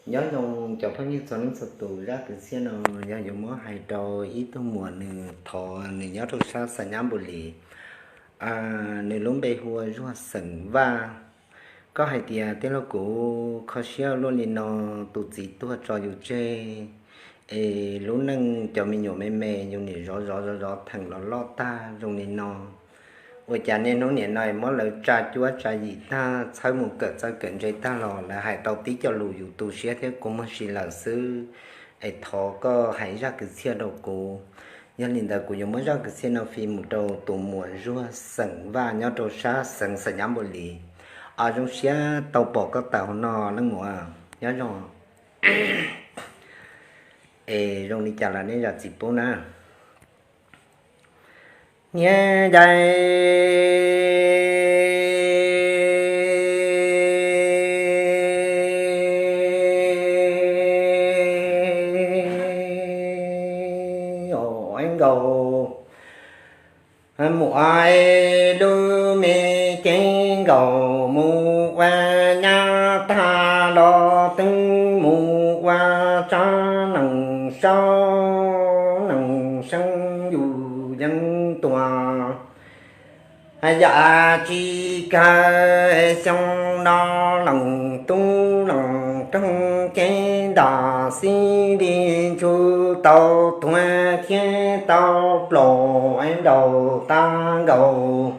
Nyob zoo cov phooj ywg txhua leej txhua tus, zaj kwv txhiaj no yog yuav muab hais rau ib tug muam nws thov nws nyob rau sab Xais Nyab Npus Lis. Nws lub npe hu ua Zuag xeem Vaj. Koj hais tias tij laug kuv kho siab luaj li no, tus txiv tuag tso yus tseg, es lub neej cov me nyuam me me yus niam zov zov zov zov theem los loj tag zoo li no. Ua cas niaj hnub nim no muab lawv tsa cuab tsa yim tag, txhawb mus kawm txawj kawm ntse tag los lawv hais tau tib co lus yus tu siab thiab kua muag si lawm xwb. Es thov koj hais zaj kwv txhiaj rau kuv. Yog li ntawd kuv yuav muab zaj kwv txhiaj no fij mus rau tus muam Zuag xeem Vaj nyob rau sab xeev Xais Nyab Npus Lis. Zoo siab tau pom koj tawm hauv no leej muam, nyob zoo. Es zoo li cas los nej zam txim pub na. Niam tais, o, nkaus, muam lub me cev nkaus mus ua nyab tag los twb mus ua tsab nees saub nees seeb yus yeej tuag. Yam tsis kawg xyoo no leej tub leej roog cev ntam xib li ntsug tau tuag thiab tau plaus nraus tag nkaus.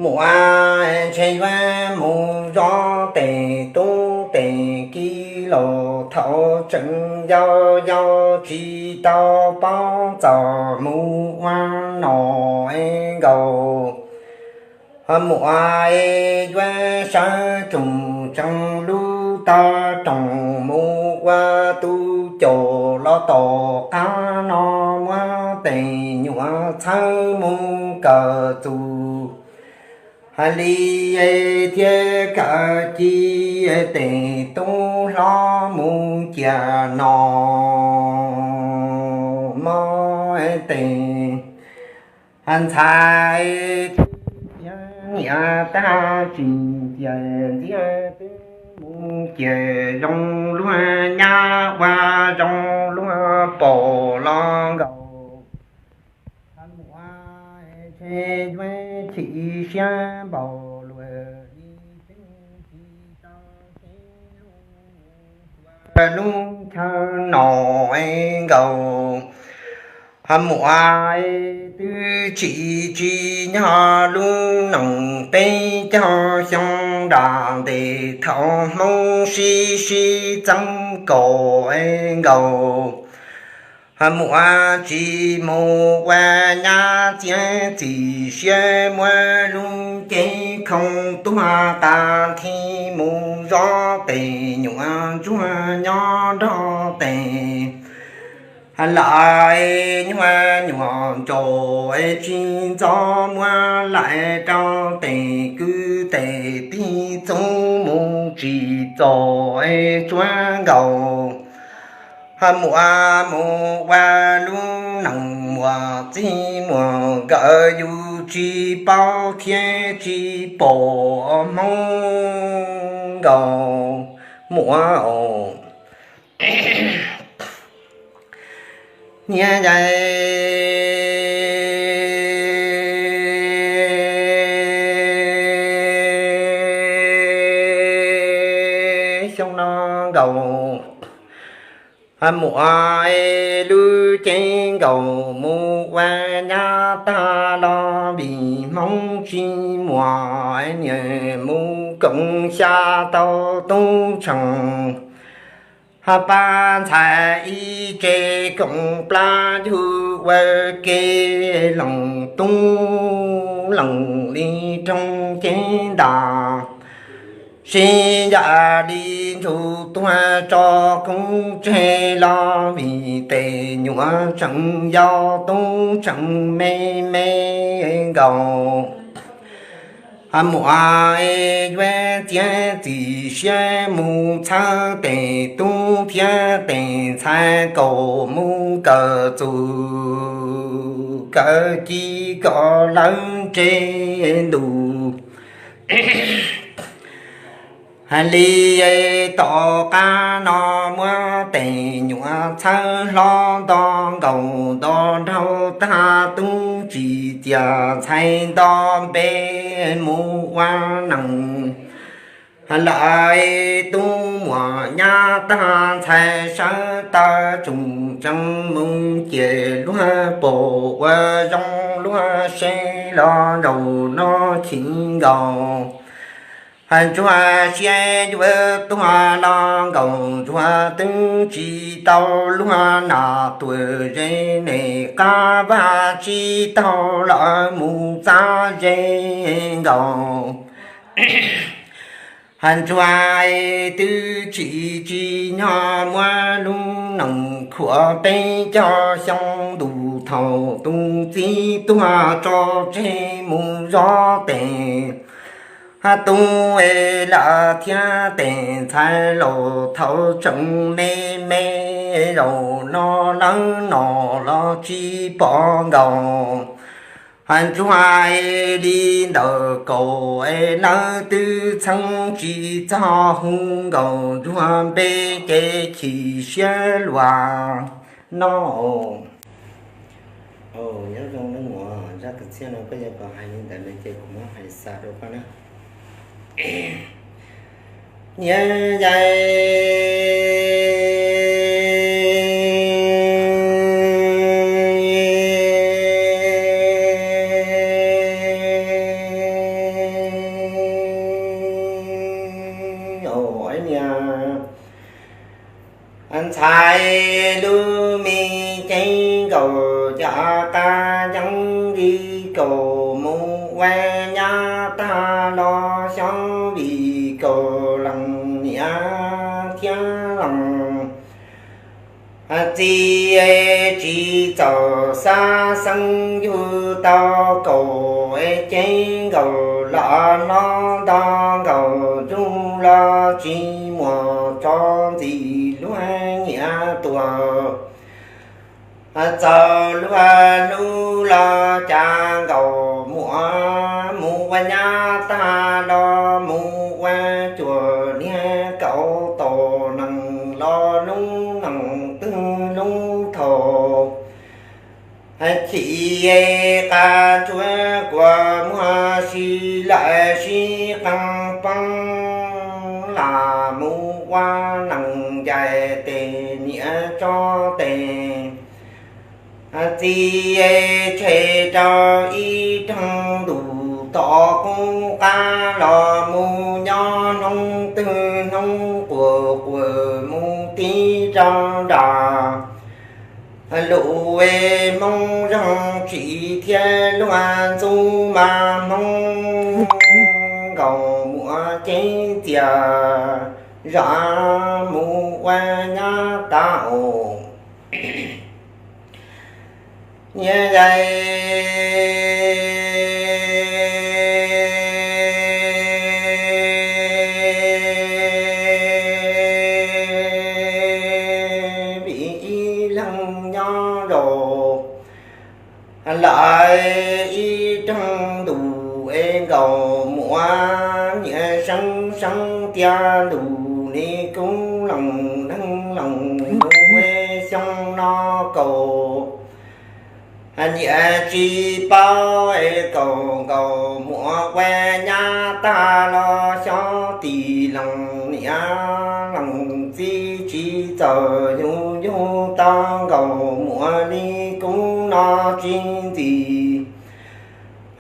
Muam ntshe yuav mus zov tes tub tes ki los thaum tseem yau yau tsis tau paub txog mus ua nom nkaus. Muam yuav sawv tsoom tsees lub tog roog mus ua tus caum los tom qab no muab tes nyuam txhawb mus kawm txuj hais li thiab kawm ci tes tub hlob mus cia no mob tes ntxhais thiab niam tag tsis cia ntxiag twb mus cia zoo luag nyab ua zoo luag pom los nkaus. Muam ntshe yuav chim siab npaum luaj li tseeb tsis tau kev lub chaw nom nkaus. Muam twb tsis tsim nyog lub neej peb caug xyoo nram ntes thaum Hmoob sib sib txeeb kaum nkaus. Muam tsis mus ua nyab txiav txim siab muab lub cev khoom tuag qas thi mus zov tes nyuam ntsuag nyob nrog tes. Lawv nyuag nyuam ntsaum tsis ntxov muab laim rau tes kwv tes tij txub mus tsis txog tsuav nkaus. Muam mus ua lub neej muam txij muam nkawm yus tsis paub thiab tsis pom Hmoob nkaus. Muam niam tais, xyoo no nkaus muam lub cev nkaus mus ua nyab tag los vim Hmoob tsis muaj niam mus koom xya tau tub tsees. Pab ntxhais ib tse koom plab yug ua ke leej tub leej li roog cev ntam. Sib yam li ntsuj tuag tso koob tseg los vim tes nyuam tseem yau tub tseem me me nkaus. Muam yuav txiav txim siab mus txhawb tes tub thiab tes ntxhais kaum mus kawm txuj kawm ci kom lawv ntse ntus. Li tom qab no muab tes nyuam txhawb hlob nto nkaus nto dhau tag tub tsis tias ntxhais nto npe mus ua nees lawm. Tub muam nyab tag ntxhais sawv taw tsoom tsees mus ces luag pom ua zoo luag seb los zaum no chim nkaus. Ntsuag siab yuav tuag los nkaus ntsuag twb tsis tau luag nas tuam ze nes qab vaj tsis taug lawm mus txav ze nkaus. Ntsuag twb tsis tsim nyog muab lub nees khuam peb caug xyoo ntuj thaum tus txiv tuag tso tseg mus zov tes. Tub lawm thiab tes ntxhais laus thaum tseem me me zaum no lawv nom los tsis pom nkaus. Ntsuag li ntawm kaum es lawv twb txheeb tsis txog hu nkaus ntsuag npe ces chim siab luag no. Nyob zoo neej muam, zaj kwv txhiaj no koj yuav kom hais li ntawd no ces kuv muab hais xaus rau koj na. Niam yais, niam ntxhais lub me ceeb nkaus cov qab yeeb li kaus mus ua nyab tag los xyov vim kaus lees niam thiab lees txiv tsis txaus xav xeeb yug tau kaus ceeb nkaus los hlob nto nkaus ntsug los tsis muaj tso ntxim luag nyiam tuaj. Txaus luag hlub los cas nkaus muam mus ua nyab tag los mus ua cuag niag kaus tos nees los lub nees twg lub thaum chim qas tsuav kuas muag si lawm sib qee poob las mus ua nees ncaim tes niam tso tes txiv tshem rau ib rooj ntuj tom qub qab los mus nyob hnub twg hnub quas quas mus tib rau nram lus Hmoob zoo tsis thiab luag ntxub mas Hmoob nkaus muam ceeb txias zam mus ua nyab tag os. Niam yais, vim ib leeg nyob rau lawm ib rooj ntuj es nkaus muam nyiam seeb seeb tiag ntuj ne kub lees neeg lees ntuj xyoo no kaus nyiam tsis paub es kaus nkaus muam ua nyab tag los xyov tim lees niam lees txiv tsis txawj yug yug tau nkaus muam li kub no tsis ntxim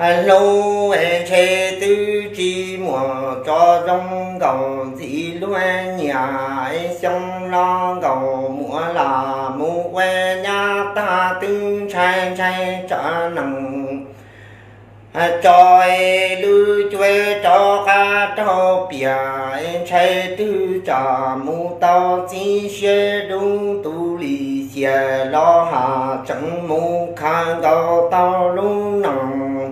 hlub es ntshe twb tsis muaj tso zoo nkaus ntxim luag nyiam es xyoo no nkaus muam lam mus ua nyab tag twb ntshai ntshai tsam nees tso es lub cuab rov qab raug piam es ntshai twb tsam mus tau txiv siab dub tus lim hiam los has tseem mus khaws nkaus tau lub nees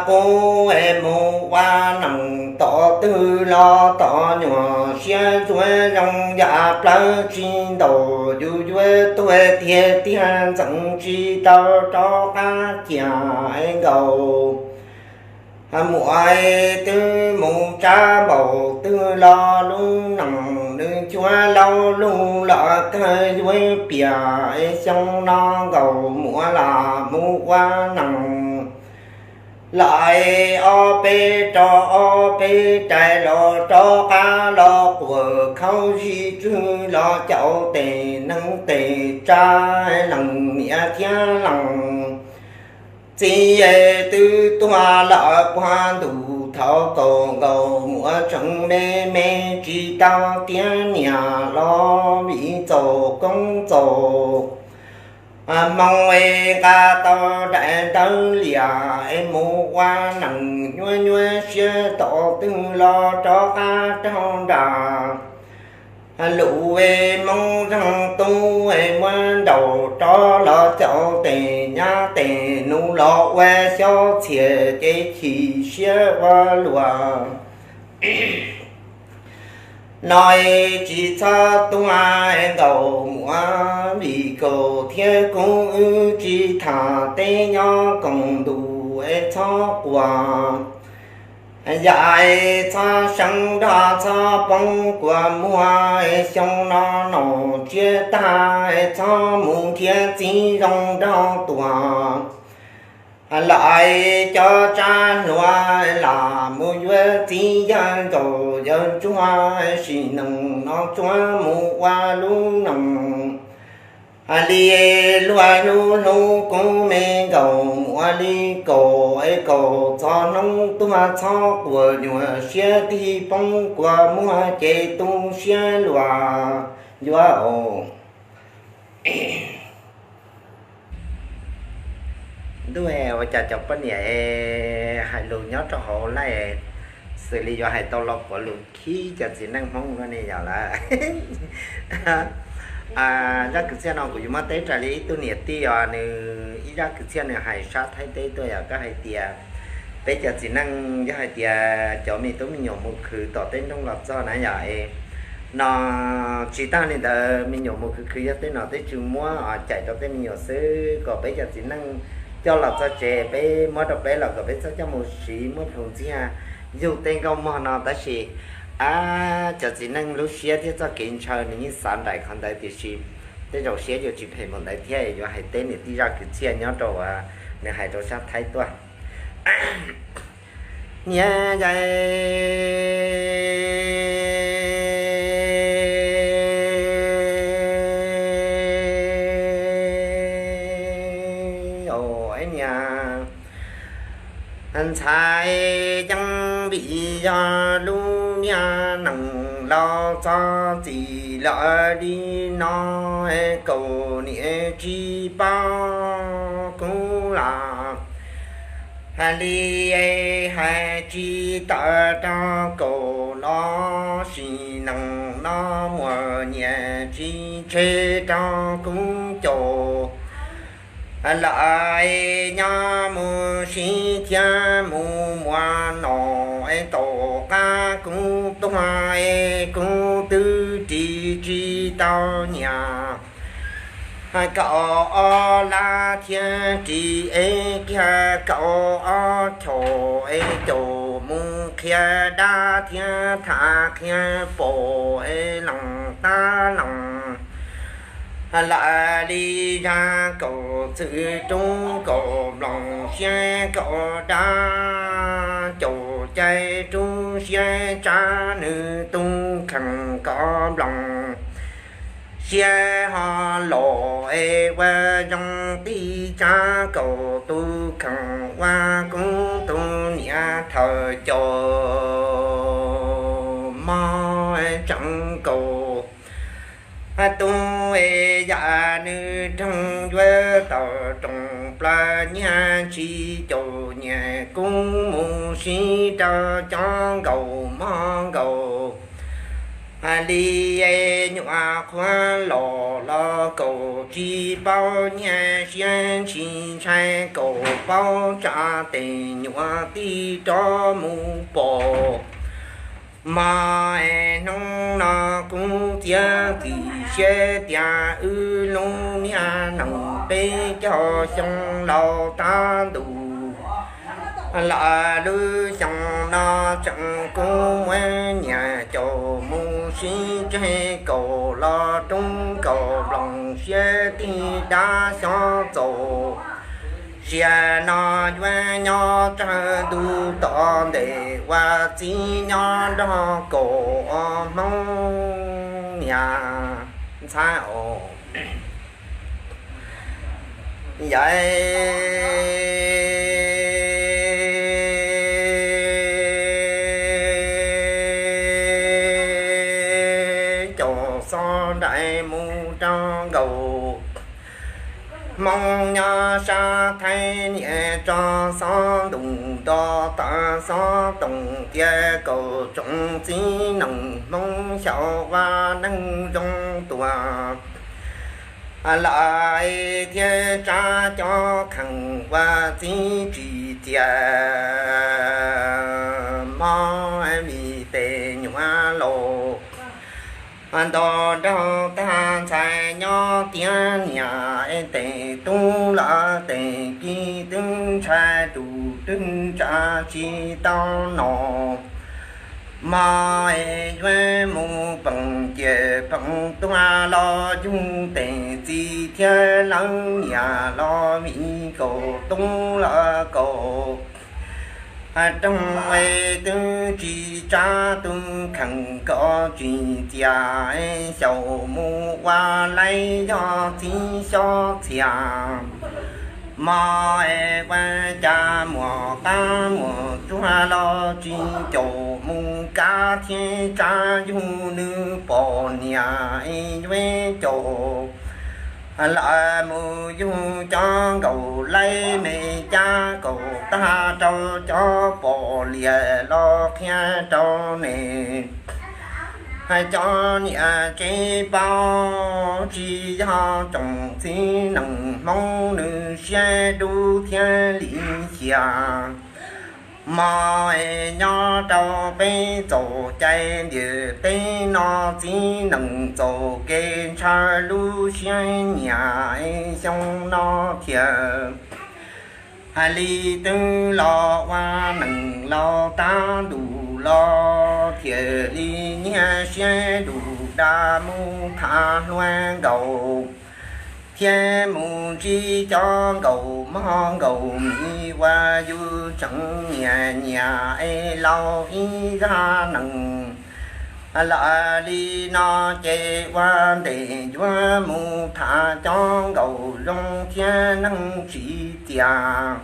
qub es mus ua nees tom twg los tom nyuam siab ntsuav zoo yam plawv tsis ntaus yus yuav tuag tiag tiag ntxeev tsis tau rov qab cia es nkaus Muaj twb mus tsab npaum twg los lub neej nws cuag laus lug los kawg yuav piam, xyoo no nkaus muaj lam mus ua neej. Lais ob peb rau ob peb rais los rov qab los quas khaub zig tswg los caum tes neeg tes tsav leej niam thiab leej txiv twb tuag lawm puag ntuj thaum kaum nkaus muaj tseem me me tsis tau tiav niam los vim txaus koob txaus hmoo es nqa tau daim ntawv liam es mus ua neej nyuaj nyuaj siab tom twg los rov qab raug nram lus es moo zeeg tub es muab nraus rov los caum tes nyab tes nus los ua xyob txhiam ces chim siab ua luaj. No es tsis txhob tuag nkaus muaj vim kaus thiab kuv wb tsis tham teb nyob koom ntuj es txhob quas yam es txhob seev nrog txhob poob kua muag es xyoo no nom tsiab tag es txhob mus nrhiav txiv zoo nraug tuag. Lais cov tsab hluas lam mus yuav txiv yawg nkaus yawg ntsuag sim neej no tsuav mus ua lub neej li luag lub hlub kuv me nkaus muaj li kaus es kaus txog hnub tuag txhob quas nyuam siab tig poob kua muag ces tu siab luag yuav os. Ntuj, ua cas cov poj niam hais lus nyob rau hauv laij xws li yuav hais tau lo puav lus khib cov txiv neej Hmoob no ne yom lawm. Zaj kwv txhiaj no kuv yuav muab teb raws li ib tug niam tij os, nws ib zaj kwv txhiaj nws hais sab Thaib teb tuaj yom, koj hais tias peb cov txiv neej yog hais tias cov me tub me nyuam mus khwv tom tej nroog los txog na yom, no tsis tag li ntawd me nyuam mus khwv khwv yog tej nom tej tswv muab cais rau tej me nyuam xwb, kom peb cov txiv neej coj los txog tsev peb muab rau peb los kom peb txhob coj mus siv muab plhus ntxiag yug tej nkauj mog no. Tab sis a, cov txiv neej lub siab thiab txoj kev ntshaw nws yeej xav nraim qhov ntawd tiam sis tej zaum siab yuav tsis phem npaum ntawd thiab yuav hais teb niam tij zaj kwv txhiaj nyob rau uas nws hais rau sab Thaib tuaj. Niam yais os, niam ntxhais ceeb vim yog lub niag neej laus txog txim lawm li no, kaus niam tsis paub kuv los hais li hais tsis tawm rau kaus los sim neej no muaj niam tsis tseg rau kuv caum lawm, nyob mus sib thiab mus muaj nom es tom qab kuv tuag es kuv twb ris tsis tau niam kaum ob lab thiab ris es kiag kaum ob chaum es caum mus qhia dab thiab tham qhia pom es lees tab lees lawm li zaj kaum txwm roob kaum nploos siab kaum dab, caum cai roob siab tsab nws tu khees kaum nploos siab ho los es ua zoo tij tsab kaum tu khees ua kuv tus niam thawm caum mog tseem kaum tu es yam nws roog yuav tawm roos plaws nyiag tsis caum niam kuv mus sib rau cov nkaus mog nkaus li nyuam qhuav los los kaum tsis paub nyiag siab ntshis ntshai kaum paub tsa tes nyuam tij rov mus pom mog es hnub no kuv txiav txim siab tias wb lub niag neej peb caug xyoo laus tab ntus Lawm lub xyoo no tseem kuj muab niam caum mus sib tseg, kaum los roob kaum nploos siab tig dab xyov txaus. Sia no yuav nyob tsawg ntu tom ntej, ua txiv nyob nrog kaum ob hmoob niam ntxhais os. Yawm caum xob nraim mus rau nkaus, hmoob nyob sab Thaib niam tso xob ntoos nto, tawm xob toom tias kaum tsoom txiv neej hmoob xyaum ua neej zoo tuaj lawm, thiab tsab cov kheej ua txiv tsis txias mog, vim tes nyuam laus nto nraug tag ntxhais nyob tiav niam, tes tub lawm tes kiv twb ntshai tus twg tsa tsis tau no. Mog es yuav mus peem ciam peem tuag los yug tes txiv thiab lawv niam los vim kaum tub lawm kaum roog es twb tsis tsab tus kheej kom tsis txias, xyaum mus ua laib yog txiv xyob txhias. Mog es ua cas muaj qab muaj tsuag los tsis caum mus kav thiab tsab yug nws pom niam es yuav caum lawm mus yug cov nkaus laib me cab kaum tag rau cov pom liam los qhia rau ne. Cov niam tsev paub tsis yog tsoom txiv neej hmoob nws siab dub thiab lim hiam. Mog es nyob rau peb txaus cai ntiam teb no, txiv neej txaus kev ntshaw lub siab nyiam es xyoo no thiaj hais li twb los ua neej laus tab ntuj los thiaj li nyiag siab ntuj dag mus tham hluas nkaus, thiab mus ntsib cov nkaus mog nkaus mis uas yus tseem nyiam nyiam es laus ib zaj neej. Lawm li no ces ua ntej yuav mus tham cov nkaus zoo thiab neeg tsis txias.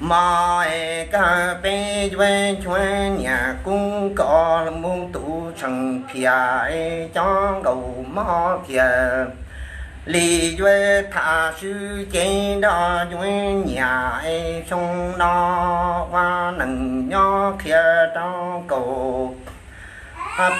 Mog es kawg peb yuav nchuav niam kub kom mus tus tsheej phiaj es cov nkaus mog thiaj li yuav tham swb cev nrog yuav nyiam es xyoo no ua neej nyob qhia rau kaum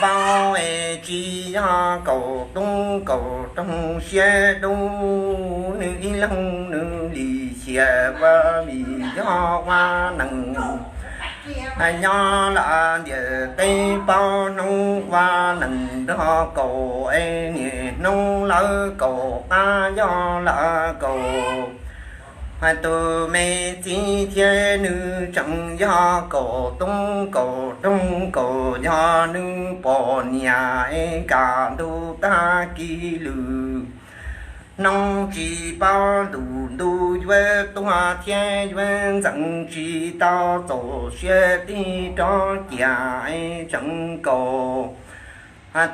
paub es tsis yog kaum tub kaum roog siab dub, nws ib leeg nws lim hiam ua vim yog ua neej nyob lawm ntiam teb paub hnub ua neej nrog kaum es niaj hnub lawv kaum qab yog lawm kaum tus me txiv thiab nws tseem yog kaum tub kaum roog kaum yog nws pom niam es kaj ntug tag kis lwm hnub tsis paub ntu ntu yuav tuag thiab yuav ntxeev tsis tau txaus siab tig rov ciam es tseem kaum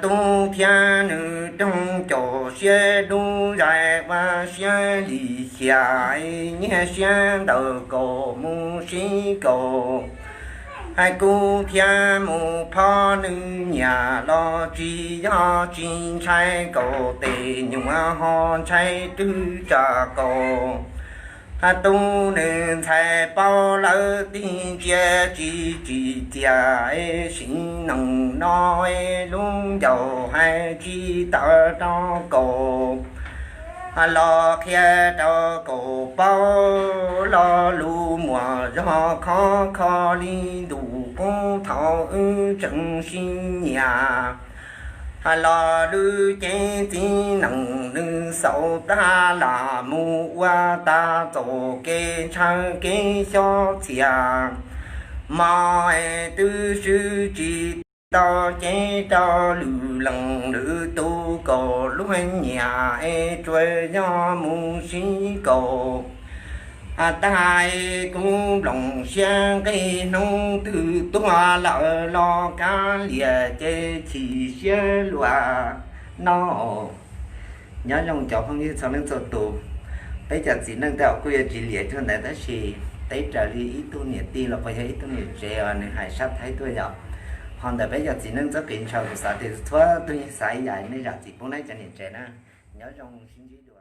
tub thiab nws roog caum siab dub zais ua siab lim hiam es nyiag siab ntawm kaum mus sib kaum. Hais kub thiab mus phob nws nyiam los tsis yog tsis ntshai kaum tes nyuam ho ntshai twb tsam kaum tub nws ntxhais paub lawv tig ntsia tsis tsim txiaj es sim neej no es lub ncauj hais tsis tawm rau kaum los qhia rau kaum paub lo lus muaj zog khov kho li ntuj qub thaum wb tseem sib nyiam. Los lub cev txiv neej nws xaus tag los mus ua tau txoj kev ntshaw kev xyob txhia, mas twb swb tsis tau cev rau lwm leej lwm tus, kaum lub nyiam es tsuas yog mus sib kaum. Tag kuv nplooj siab nqig hnub twg tuag lawm los kav liam ces chim siab luag no. Nyob zoo cov phooj ywg txhua leej txhua tus, peb cov txiv neej tej zaum kuj yuav tsis liam cuag ntawd tab sis teb raws li ib tug niam tij los puas yog ib tug niam tsev uas nws hais sab Thaib tuaj yom. Ho ntawm peb cov txiv neej txoj kev ntshaw kuv xav tias txhua tus yeej xav ib yam, nej zam txim pub nawb cov niam tsev na. Nyob zoo sib ntsib dua.